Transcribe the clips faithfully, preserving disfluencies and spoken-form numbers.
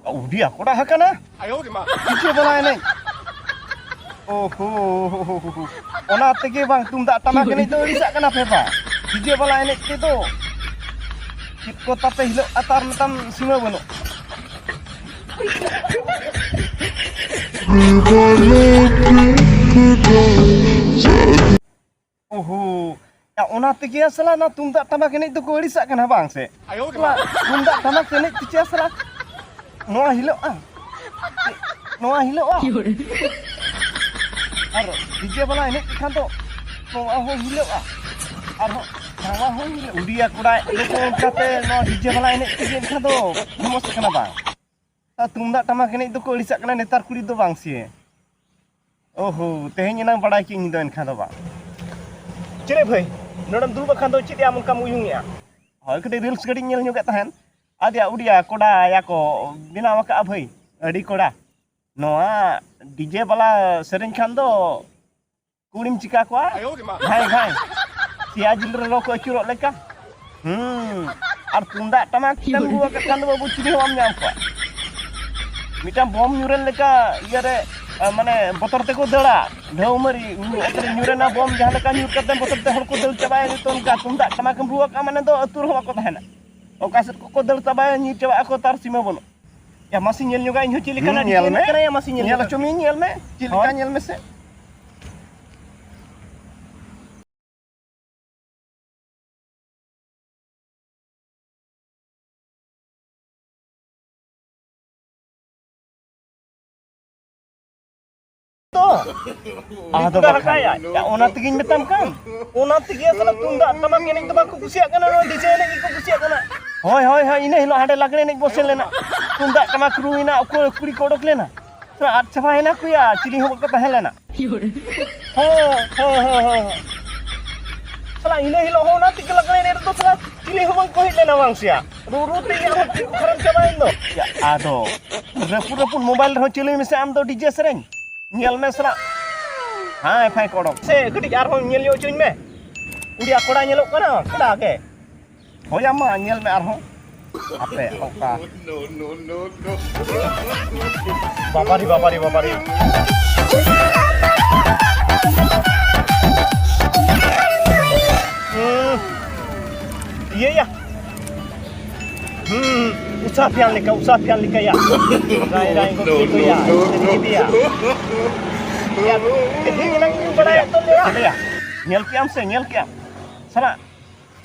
ᱩᱰᱤᱭᱟ ᱠᱚᱲᱟ ᱦᱟᱠᱟᱱᱟ᱾ ᱰᱤᱡᱮ ᱵᱟᱞᱟ ᱮᱱᱮᱡ᱾ ᱳᱦᱳ, ᱚᱱᱟ ᱛᱮᱜᱮ ᱵᱟᱝ ᱛᱩᱢᱫᱟᱜ ᱴᱟᱢᱟᱠ ᱮᱱᱮᱡ ᱫᱚ ᱟᱹᱲᱤᱥᱟᱜ ᱠᱟᱱᱟ ᱯᱮ ᱵᱟᱝ? ᱰᱤᱡᱮ ᱵᱟᱞᱟ ᱮᱱᱮᱡ ᱛᱮᱫᱚ ᱪᱮᱫ ᱠᱚ ᱛᱟᱯᱮ ᱦᱤᱞᱟᱹᱜ ᱟᱛᱟᱨ ᱢᱮᱛᱟᱢ ᱥᱤᱢᱟᱹ ᱵᱟᱹᱱᱩᱜ᱾ ᱳᱦᱳ, ᱭᱟ, ᱚᱱᱟ ᱛᱮᱜᱮ ᱥᱟᱞᱟ ᱱᱚᱣᱟ ᱛᱩᱢᱫᱟᱜ ᱴᱟᱢᱟᱠ ᱮᱱᱮᱡ ᱫᱚᱠᱚ ᱟᱹᱲᱤᱥᱟᱜ ᱠᱟᱱᱟ ᱵᱟᱝ ᱥᱮ? ᱥᱟᱞᱟ, ᱛᱩᱢᱫᱟᱜ ᱴᱟᱢᱟᱠ ᱮᱱᱮᱡ ᱛᱮ ᱪᱮᱫ ᱥᱟᱞᱟ ᱱᱚᱣᱟ ᱦᱤᱞᱳᱜᱼᱟ? ᱱᱚᱣᱟ ᱦᱤᱞᱳᱜᱼᱟ? ᱟᱨ ᱰᱤᱡᱮ ᱵᱟᱞᱟ ᱮᱱᱮᱡ ᱛᱮᱠᱷᱟᱱ ᱫᱚ ᱱᱚᱣᱟ ᱦᱚᱸ ᱦᱤᱞᱳᱜᱼᱟ, ᱟᱨᱦᱚᱸ ᱱᱟᱣᱟ ᱦᱚᱸ ᱦᱤᱞᱳᱜᱼᱟ᱾ ᱩᱰᱤᱭᱟ ᱠᱚᱲᱟ ᱮᱱᱮᱡ ᱠᱚ ᱚᱱᱠᱟᱛᱮ ᱱᱚᱣᱟ ᱰᱤᱡᱮ ᱵᱟᱞᱟ ᱮᱱᱮᱡ ᱛᱮᱜᱮ ᱮᱱᱠᱷᱟᱱ ᱫᱚ ᱯᱷᱮᱢᱟᱥ ᱠᱟᱱᱟ ᱵᱟᱝ? ᱟᱨ ᱛᱩᱢᱫᱟᱜ ᱴᱟᱢᱟᱠ ᱮᱱᱮᱡ ᱫᱚᱠᱚ ᱟᱹᱲᱤᱥᱟᱜ ᱠᱟᱱᱟ ᱱᱮᱛᱟᱨ ᱠᱩᱲᱤ ᱫᱚ ᱵᱟᱝ ᱥᱮ? ᱳᱦᱳ, ᱛᱮᱦᱮᱧ ᱮᱱᱟᱝ ᱵᱟᱲᱟᱭ ᱠᱮᱫ ᱤᱧ ᱫᱚ ᱮᱱᱠᱷᱟᱱ ᱫᱚ ᱵᱟᱝ᱾ ᱪᱮᱞᱮ ᱵᱷᱟᱹᱭ, ᱱᱚᱰᱮᱢ ᱫᱩᱲᱩᱵ ᱟᱠᱟᱱ ᱫᱚ ᱪᱮᱫ ᱭᱟ ᱚᱱᱠᱟᱢ ᱩᱭᱩᱝ ᱮᱜᱼᱟ? ᱦᱳᱭ, ᱠᱟᱹᱴᱤᱡ ᱨᱤᱞᱥ ᱠᱟᱹᱴᱤᱡ ᱧᱮᱞ ᱧᱚᱜ ᱮᱫ ᱛᱟᱦᱮᱱ᱾ ᱟᱫᱮᱭᱟ ᱩᱰᱤᱭᱟ ᱠᱚᱰᱟ ᱭᱟ ᱠᱚ ᱵᱮᱱᱟᱣ ᱟᱠᱟᱫᱼᱟ ᱵᱷᱟᱹᱭ, ᱟᱹᱰᱤ ᱠᱚᱲᱟ᱾ ᱱᱚᱣᱟ ᱰᱤᱡᱮ ᱵᱟᱞᱟ ᱥᱮᱨᱮᱧ ᱠᱷᱟᱱ ᱫᱚ ᱠᱩᱲᱤᱢ ᱪᱤᱠᱟ ᱠᱚᱣᱟ? ᱟᱭᱳ ᱨᱮ ᱢᱟ᱾ ᱜᱷᱟᱭ ᱜᱷᱟᱭ᱾ ᱥᱮᱭᱟ ᱡᱤᱞ ᱨᱮ ᱞᱚ ᱠᱚ ᱟᱹᱪᱩᱨᱚᱜ ᱞᱮᱠᱟ᱾ ᱦᱩᱸ᱾ ᱟᱨ ᱛᱩᱢᱫᱟᱜ ᱴᱟᱢᱟᱠ ᱛᱮᱢ ᱨᱩ ᱟᱠᱟᱫ ᱠᱷᱟᱱ ᱫᱚ ᱵᱟᱹᱵᱩ ᱪᱤᱞᱤ ᱦᱚᱸ ᱵᱟᱢ ᱧᱟᱢ ᱠᱚᱣᱟ᱾ ᱢᱤᱫᱴᱟᱝ ᱵᱚᱢ ᱧᱩᱨᱮᱱ ᱞᱮᱠᱟ ᱤᱭᱟᱹᱨᱮ, ᱟ, ᱢᱟᱱᱮ ᱵᱚᱛᱚᱨ ᱛᱮᱠᱚ ᱫᱟᱹᱲᱟ᱾ ᱰᱷᱟᱹᱣ ᱢᱟᱹᱨᱤ ᱚᱛ ᱨᱮ ᱧᱩᱨᱮᱱᱟ ᱵᱚᱢ ᱡᱟᱦᱟᱸ ᱞᱮᱠᱟ ᱧᱩᱨ ᱠᱟᱛᱮ ᱵᱚᱛᱚᱨ ᱛᱮ ᱦᱚᱲ ᱠᱚ ᱫᱟᱹᱲ ᱪᱟᱵᱟᱭᱟ, ᱱᱤᱛᱚᱜ ᱚᱱᱠᱟ ᱛᱩᱢᱫᱟᱜ ᱴᱟᱢᱟᱠ ᱮᱢ ᱨᱩ ᱟᱠᱟᱫ ᱢᱟᱱᱮ ᱫᱚ ᱟᱹᱛᱩ ᱨᱮᱦᱚᱸ ᱵᱟᱠᱚ ᱛᱟᱦᱮᱱᱟ᱾ ᱚᱠᱟ ᱥᱮᱫ ᱠᱚᱠᱚ ᱫᱟᱹᱲ ᱪᱟᱵᱟᱭᱟ, ᱧᱤᱨ ᱪᱟᱵᱟᱜ ᱟᱠᱚ, ᱛᱟᱨ ᱥᱤᱢᱟᱹ ᱵᱟᱹᱱᱩᱜ᱾ ᱭᱟ, ᱢᱟᱥᱮ ᱧᱮᱞ ᱧᱚᱜᱟ, ᱤᱧ ᱦᱚᱸ ᱪᱮᱫ ᱞᱮᱠᱟᱱᱟᱜ ᱦᱩᱸ, ᱧᱮᱞ ᱰᱤᱡᱟᱭᱤᱱ ᱢᱮ᱾ ᱠᱟᱱᱟ, ᱭᱟ, ᱢᱟᱥᱮ ᱧᱮᱞ ᱧᱮᱞ ᱧᱚᱜᱟ᱾ ᱦᱚᱪᱚ ᱢᱤᱭᱟᱹᱧ, ᱧᱮᱞ ᱢᱮ᱾ ᱪᱮᱫ ᱞᱮᱠᱟ ᱦᱳᱭ᱾ ᱧᱮᱞ ᱢᱮᱥᱮ᱾ ᱛᱚ, ᱟᱫᱚ ᱢᱤᱫ ᱵᱟᱠᱷᱟᱱ᱾ ᱦᱟᱠᱟᱭᱟ᱾ ᱭᱟ, ᱚᱱᱟ ᱛᱮᱜᱮᱧ ᱢᱮᱛᱟᱢ ᱠᱟᱱ᱾ ᱚᱱᱟ ᱛᱮᱜᱮ ᱥᱟᱞᱟ ᱛᱩᱢᱫᱟᱜ ᱴᱟᱢᱟᱠ ᱮᱱᱮᱡ ᱫᱚ ᱵᱟᱠᱚ ᱠᱩᱥᱤᱭᱟᱜ ᱠᱟᱱᱟ, ᱱᱚᱣᱟ ᱰᱤᱡᱮ ᱮᱱᱮᱡ ᱜᱮᱠᱚ ᱠᱩᱥᱤᱭᱟᱜ ᱠᱟᱱᱟ᱾ ᱦᱳᱭ, ᱦᱳᱭ, ᱦᱳᱭ, ᱤᱱᱟᱹ ᱦᱤᱞᱳᱜ ᱦᱟᱸᱰᱮ ᱞᱟᱜᱽᱲᱮ ᱮᱱᱮᱡ ᱵᱚ ᱥᱮᱱ ᱞᱮᱱᱟ᱾ ᱛᱩᱢᱫᱟᱜ ᱴᱟᱢᱟᱠ ᱨᱩᱭᱮᱱᱟ, ᱚᱠᱚᱭ ᱠᱩᱲᱤ ᱠᱚ ᱚᱰᱚᱠ ᱞᱮᱱᱟ᱾ ᱟᱫ ᱪᱟᱵᱟᱭᱮᱱᱟ ᱠᱚ ᱭᱟ, ᱪᱤᱞᱤ ᱦᱚᱸ ᱵᱟᱠᱚ ᱛᱟᱦᱮᱸ ᱞᱮᱱᱟ᱾ ᱦᱮᱸ, ᱦᱮᱸ, ᱦᱮᱸ, ᱦᱮᱸ, ᱦᱮᱸ᱾ ᱥᱟᱞᱟ ᱤᱱᱟᱹ ᱦᱤᱞᱳᱜ ᱦᱚᱸ ᱚᱱᱟ ᱛᱮᱜᱮ ᱞᱟᱜᱽᱲᱮ ᱮᱱᱮᱡ ᱨᱮᱫᱚ ᱥᱟᱞᱟ ᱪᱤᱞᱤ ᱦᱚᱸ ᱵᱟᱝ ᱠᱚ ᱦᱮᱡ ᱞᱮᱱᱟ ᱵᱟᱝ ᱥᱮ ᱭᱟ᱾ ᱨᱩ ᱨᱩ ᱛᱮ ᱤᱧᱟᱹᱜ ᱦᱚᱸ ᱛᱤ ᱠᱚ ᱠᱷᱟᱨᱟᱯ ᱪᱟᱵᱟᱭᱮᱱ ᱫᱚ᱾ ᱭᱟ, ᱟᱫᱚ ᱨᱟᱹᱯᱩᱫ ᱨᱟᱹᱯᱩᱫ ᱢᱳᱵᱟᱭᱤᱞ ᱨᱮᱦᱚᱸ ᱪᱟᱹᱞᱩᱭ ᱢᱮᱥᱮ ᱟᱢ ᱫᱚ ᱰᱤᱡᱮ ᱥᱮᱨᱮᱧ᱾ ᱧᱮᱞ ᱢᱮ ᱥᱟᱞᱟ᱾ ᱦᱟᱭ ᱯᱷᱟᱭ ᱠᱚ ᱚᱰᱚᱠ᱾ ᱥᱮ ᱠᱟᱹᱴᱤᱡ ᱟᱨᱦᱚᱸ ᱧᱮᱞ ᱧᱚᱜ ᱦᱚᱪᱚᱧ ᱢᱮ᱾ ᱩᱱᱤᱭᱟᱜ ᱠᱚᱲᱟ ᱧᱮᱞᱚᱜ ᱠᱟᱱᱟ, ᱠᱚᱲᱟ ᱜᱮ᱾ ᱦᱳᱭ, ᱟᱢ ᱢᱟ ᱧᱮᱞ ᱢᱮ ᱟᱨᱦᱚᱸ᱾ ᱟᱯᱮ ᱚᱠᱟ? ᱵᱟᱵᱟᱨᱤ, ᱵᱟᱵᱟᱨᱤ, ᱵᱟᱵᱟᱨᱤ᱾ ᱦᱩᱸ, ᱤᱭᱟᱹᱭᱟ᱾ ᱦᱩᱸ, ᱩᱥᱟ ᱯᱷᱮᱱ ᱞᱮᱠᱟ, ᱩᱥᱟ ᱯᱷᱮᱱ ᱞᱮᱠᱟ ᱭᱟ᱾ ᱨᱟᱭ, ᱨᱟᱭ, ᱜᱚᱢᱠᱮ ᱠᱚ ᱭᱟ᱾ ᱪᱮᱫ ᱤᱫᱤᱭᱟ? ᱭᱟ, ᱛᱮᱦᱮᱧ ᱮᱱᱟᱝ ᱤᱧ ᱵᱟᱲᱟᱭᱟ ᱛᱚ, ᱞᱟᱹᱭᱟ᱾ ᱧᱮᱞ ᱠᱮᱜ ᱟᱢ ᱥᱮ, ᱧᱮᱞ ᱠᱮᱜ ᱟᱢ? ᱥᱟᱞᱟ,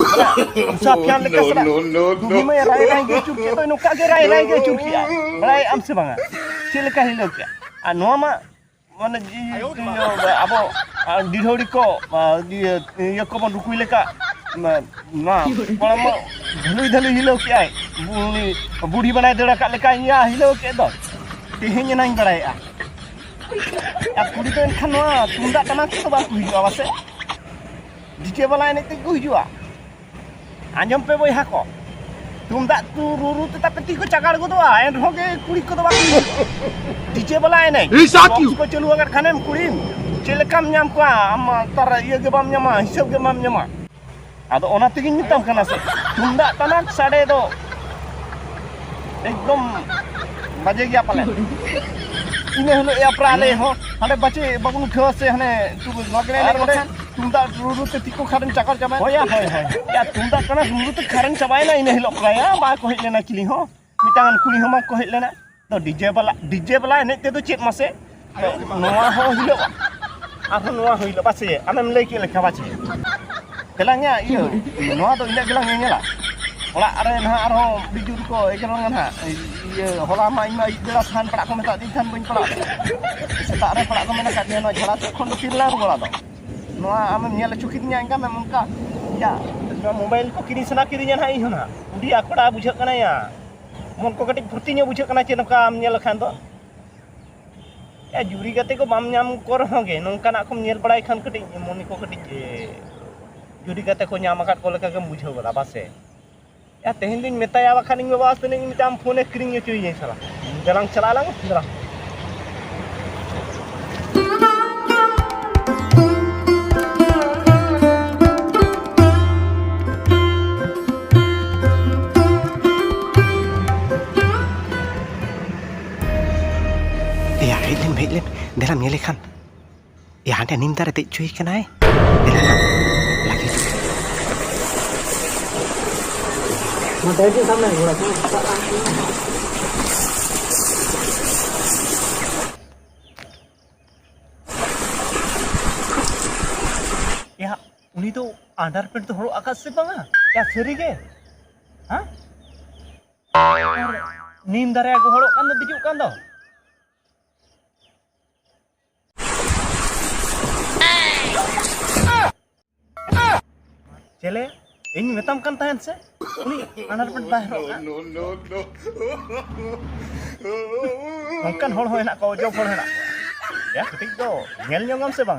ᱩᱥᱟ ᱯᱷᱮᱱ ᱞᱮᱠᱟ ᱥᱟᱞᱟ᱾ ᱫᱩᱜᱤ ᱢᱟᱭ ᱨᱟᱭ ᱨᱟᱭ ᱜᱮ ᱟᱹᱪᱩᱨ ᱠᱮᱫ ᱫᱚ, ᱱᱚᱝᱠᱟ ᱜᱮ ᱨᱟᱭ ᱨᱟᱭ ᱜᱮ ᱟᱹᱪᱩᱨ ᱠᱮᱜᱼᱟ᱾ ᱵᱟᱲᱟᱭ ᱟᱢ ᱥᱮ ᱵᱟᱝᱟ? ᱪᱮᱫ ᱞᱮᱠᱟ ᱦᱤᱞᱟᱹᱣ ᱠᱮᱜᱼᱟ? ᱟᱨ ᱱᱚᱣᱟ ᱢᱟ, ᱢᱟᱱᱮ, ᱡᱤ-, ᱟᱵᱚ, ᱟᱨ ᱰᱤᱰᱷᱟᱹᱣᱲᱤ ᱠᱚ, ᱟᱨ ᱤᱭᱟᱹ, ᱤᱭᱟᱹ ᱠᱚᱵᱚᱱ ᱨᱩᱠᱩᱭ ᱞᱮᱠᱟ, ᱢᱟ-, ᱱᱚᱣᱟ ᱠᱚᱲᱟ ᱢᱟ ᱫᱷᱟᱹᱞᱩᱭ ᱫᱷᱟᱹᱞᱩᱭ ᱦᱤᱞᱟᱹᱣ ᱠᱮᱜᱼᱟᱭ᱾ ᱩᱱᱤ ᱵᱩᱲᱦᱤ ᱵᱟᱱᱟᱭ ᱫᱟᱹᱲ ᱟᱠᱟᱫ ᱞᱮᱠᱟ ᱤᱧ ᱦᱤᱞᱟᱹᱣ ᱠᱮᱫ ᱫᱚ᱾ ᱛᱮᱦᱮᱧ ᱮᱱᱟᱧ ᱵᱟᱲᱟᱭᱮᱜᱼᱟ᱾ ᱟᱨ ᱠᱩᱲᱤ ᱫᱚ ᱮᱱᱠᱷᱟᱱ ᱱᱚᱣᱟ ᱛᱩᱢᱫᱟᱜ ᱴᱟᱢᱟᱠ ᱛᱮᱫᱚ ᱵᱟᱝ ᱠᱚ ᱦᱤᱡᱩᱜᱼᱟ ᱯᱟᱥᱮ? ᱰᱤᱡᱮ ᱵᱟᱞᱟ ᱮᱱᱮᱡ ᱛᱮᱜᱮ ᱠᱚ ᱦᱤᱡᱩᱜᱼᱟ᱾ ᱟᱸᱡᱚᱢ ᱯᱮ ᱵᱚᱭᱦᱟ ᱠᱚ, ᱛᱩᱢᱫᱟᱜ ᱠᱚ ᱨᱩ ᱨᱩ ᱛᱮ ᱛᱟᱯᱮ ᱛᱤ ᱠᱚ ᱪᱟᱜᱟᱲ ᱜᱚᱫᱚᱜᱼᱟ, ᱮᱱ ᱨᱮᱦᱚᱸ ᱜᱮ ᱠᱩᱲᱤ ᱠᱚᱫᱚ ᱵᱟᱠᱚ ᱦᱤᱡᱩᱜᱼᱟ᱾ ᱰᱤᱡᱮ ᱵᱟᱞᱟ ᱮᱱᱮᱡ, ᱤᱥᱟ ᱵᱚᱠᱥ ᱠᱤᱭᱩ᱾ ᱠᱚ ᱪᱟᱹᱞᱩ ᱟᱠᱟᱫ ᱠᱷᱟᱱᱮᱢ ᱠᱩᱲᱤᱢ ᱪᱮᱫ ᱞᱮᱠᱟᱢ ᱧᱟᱢ ᱠᱚᱣᱟ? ᱟᱢ ᱢᱟ ᱛᱟᱨ ᱤᱭᱟᱹ ᱜᱮ ᱵᱟᱢ ᱧᱟᱢᱟ, ᱦᱤᱥᱟᱹᱵ ᱜᱮ ᱵᱟᱢ ᱧᱟᱢᱟ᱾ ᱟᱫᱚ ᱚᱱᱟ ᱛᱮᱜᱮᱧ ᱢᱮᱛᱟᱢ ᱠᱟᱱᱟ ᱥᱮ, ᱛᱩᱢᱫᱟᱜ ᱴᱟᱢᱟᱠ ᱥᱟᱰᱮ ᱫᱚ ᱮᱠᱫᱚᱢ ᱵᱟᱡᱮ ᱜᱮᱭᱟ ᱯᱟᱞᱮ᱾ ᱤᱱᱟᱹ ᱦᱤᱞᱳᱜ ᱮ ᱟᱯᱨᱟ ᱟᱞᱮ ᱦᱚᱸ ᱦᱟᱸᱰᱮ ᱵᱟᱪᱮ ᱵᱟᱵᱚᱱ ᱩᱴᱷᱟᱹᱣᱟ ᱥᱮ ᱦᱟᱱᱮ ᱛᱩ-, ᱞᱟᱜᱽᱲᱮ ᱟᱨ ᱮᱱᱮᱡ ᱚᱸᱰᱮ ᱵᱟᱠᱷᱟᱱ? ᱛᱩᱢᱫᱟᱜ ᱨᱩ ᱨᱩ ᱛᱮ ᱛᱤ ᱠᱚ ᱠᱷᱟᱨᱮᱢ ᱪᱟᱠᱟᱨ ᱪᱟᱵᱟᱭᱟ᱾ ᱦᱳᱭ, ᱦᱳᱭ, ᱦᱳᱭ᱾ ᱭᱟ, ᱛᱩᱢᱫᱟᱜ ᱴᱟᱢᱟᱠ ᱨᱩ ᱨᱩ ᱛᱮ ᱠᱷᱟᱨᱮᱢ ᱪᱟᱵᱟᱭᱮᱱᱟ ᱤᱱᱟᱹ ᱦᱤᱞᱳᱜ ᱯᱨᱟᱭ, ᱵᱟᱠᱚ ᱦᱮᱡ ᱞᱮᱱᱟ ᱪᱤᱞᱤ ᱦᱚᱸ᱾ ᱢᱤᱫᱴᱟᱝ ᱜᱟᱱ ᱠᱩᱲᱤ ᱦᱚᱸ ᱵᱟᱠᱚ ᱦᱮᱡ ᱞᱮᱱᱟ᱾ ᱛᱚ ᱰᱤᱡᱮ ᱵᱟᱞᱟ, ᱰᱤᱡᱮ ᱵᱟᱞᱟ ᱮᱱᱮᱡ ᱛᱮᱫᱚ ᱪᱮᱫ ᱢᱟᱥᱮ? ᱱᱚᱣᱟ ᱦᱚᱸ ᱦᱤᱞᱟᱹᱜᱼᱟ, ᱟᱨᱦᱚᱸ ᱱᱚᱣᱟ ᱦᱚᱸ ᱦᱤᱞᱟᱹᱜᱼᱟ, ᱯᱟᱥᱮ ᱟᱢᱮᱢ ᱞᱟᱹᱭ ᱠᱮᱫ ᱞᱮᱠᱟ ᱯᱟᱪᱮ᱾ ᱫᱮᱞᱟᱝ ᱭᱟ, ᱤᱭᱟᱹ, ᱱᱚᱣᱟ ᱫᱚ ᱤᱱᱟᱹᱜ ᱜᱮᱞᱟᱝ ᱧᱮᱧᱮᱞᱟ᱾ ᱚᱲᱟᱜ ᱨᱮ ᱱᱟᱦᱟᱜ ᱟᱨᱦᱚᱸ ᱟᱹᱰᱤ ᱡᱳᱨ ᱠᱚ ᱮᱜᱮᱨ ᱞᱟᱝᱟ ᱱᱟᱦᱟᱜ᱾ ᱤᱭᱟᱹ, ᱦᱚᱞᱟ ᱢᱟ ᱤᱧ ᱢᱟ ᱟᱹᱭᱩᱵ ᱵᱮᱲᱟ ᱥᱟᱦᱟᱱ ᱯᱟᱲᱟᱜ ᱠᱚ ᱢᱮᱛᱟᱫᱤᱧ ᱠᱷᱟᱱ ᱵᱟᱹᱧ ᱯᱟᱲᱟᱜ ᱞᱮᱫᱟ᱾ ᱥᱮᱛᱟᱜ ᱨᱮ ᱯᱟᱲᱟᱜ ᱠᱚ ᱢᱮᱱ ᱟᱠᱟᱫᱤᱧᱟ, ᱱᱚᱣᱟ ᱡᱷᱟᱲᱟ ᱥᱮᱫ ᱠᱷᱚᱱ ᱫᱚ ᱛᱤᱨᱮ ᱞᱟᱝ ᱨᱩᱣᱟᱹᱲᱟ ᱫᱚ? ᱱᱚᱣᱟ ᱟᱢᱮᱢ ᱧᱮᱞ ᱦᱚᱪᱚ ᱠᱤᱫᱤᱧᱟ ᱮᱱᱠᱷᱟᱱ ᱚᱱᱠᱟ, ᱭᱟ, ᱱᱚᱣᱟ ᱢᱳᱵᱟᱭᱤᱞ ᱠᱚ ᱠᱤᱨᱤᱧ ᱥᱟᱱᱟ ᱠᱤᱫᱤᱧᱟ ᱱᱟᱦᱟᱜ ᱤᱧ ᱦᱚᱸ ᱱᱟᱦᱟᱜ᱾ ᱟᱹᱰᱤ ᱟᱠᱚᱴᱟ ᱵᱩᱡᱷᱟᱹᱜ ᱠᱟᱱᱟ ᱭᱟ᱾ ᱢᱚᱱ ᱠᱚ ᱠᱟᱹᱴᱤᱡ ᱯᱷᱩᱨᱛᱤ ᱧᱚᱜ ᱵᱩᱡᱷᱟᱹᱜ ᱠᱟᱱᱟ ᱪᱮᱫ ᱱᱚᱝᱠᱟᱢ ᱧᱮᱞ ᱞᱮᱠᱷᱟᱱ ᱫᱚ᱾ ᱮ, ᱡᱩᱨᱤ ᱜᱟᱛᱮ ᱠᱚ ᱵᱟᱢ ᱧᱟᱢ ᱠᱚ ᱨᱮᱦᱚᱸ ᱜᱮ, ᱱᱚᱝᱠᱟᱱᱟᱜ ᱠᱚᱢ ᱧᱮᱞ ᱵᱟᱲᱟᱭ ᱠᱷᱟᱱ ᱠᱟᱹᱴᱤᱡ ᱢᱚᱱᱮ ᱠᱚ ᱠᱟᱹᱴᱤᱡ, ᱮ, ᱡᱩᱨᱤ ᱜᱟᱛᱮ ᱠᱚ ᱧᱟᱢ ᱟᱠᱟᱫ ᱠᱚ ᱞᱮᱠᱟ ᱜᱮᱢ ᱵᱩᱡᱷᱟᱹᱣ ᱜᱚᱫᱟ, ᱵᱟᱥᱮ? ᱮ, ᱛᱮᱦᱮᱧ ᱫᱩᱧ ᱢᱮᱛᱟᱭᱟ, ᱵᱟᱠᱷᱟᱱ ᱤᱧ ᱵᱟᱵᱟ ᱟᱥᱛᱮ ᱤᱧ ᱢᱤᱫᱴᱟᱝ ᱯᱷᱳᱱᱮ ᱠᱤᱨᱤᱧ ᱦᱚᱪᱚᱭᱤᱧᱟᱹ ᱥᱟᱞᱟ᱾ ᱫᱮᱞᱟᱝ ᱪᱟᱞᱟᱜ ᱟᱞᱟᱝ, ᱫᱮᱞᱟ᱾ ᱧᱮᱞᱮ ᱠᱷᱟᱱ, ᱮ, ᱦᱟᱸᱰᱮ ᱱᱤᱢ ᱫᱟᱨᱮ ᱫᱮᱡ ᱦᱚᱪᱚᱭᱮ ᱠᱟᱱᱟᱭ᱾ ᱧᱮᱞᱮ ᱠᱷᱟᱱ, ᱞᱟᱜᱮ ᱦᱤᱡᱩᱜ ᱠᱟᱱᱟ᱾ ᱮᱭᱟ, ᱩᱱᱤ ᱫᱚ underpant ᱫᱚ ᱦᱚᱨᱚᱜ ᱟᱠᱟᱫ ᱥᱮ ᱵᱟᱝᱟ? ᱮᱭᱟ, ᱥᱟᱹᱨᱤ ᱜᱮ? ᱦᱮᱸ? ᱟᱨ ᱱᱤᱢ ᱫᱟᱨᱮ ᱜᱚᱦᱚᱲᱚᱜ ᱠᱟᱱ ᱫᱚ, ᱫᱮᱡᱚᱜ ᱠᱟᱱ ᱫᱚ᱾ ᱪᱮᱞᱮ, ᱤᱧ ᱢᱮᱛᱟᱢ ᱠᱟᱱ ᱛᱟᱦᱮᱸᱫ ᱥᱮ, ᱩᱱᱤ underpant ᱵᱟᱭ ᱦᱚᱨᱚᱜ ᱠᱟᱜ᱾ ᱱᱚᱝᱠᱟᱱ ᱦᱚᱲ ᱦᱚᱸ ᱦᱮᱱᱟᱜ ᱠᱚᱣᱟ, ᱚᱡᱚᱵ ᱦᱚᱲ ᱦᱮᱱᱟᱜ ᱠᱚᱣᱟ᱾ ᱭᱟ, ᱠᱟᱹᱴᱤᱡ ᱫᱚ ᱧᱮᱞ ᱧᱚᱜᱟᱢ ᱥᱮ ᱵᱟᱝ?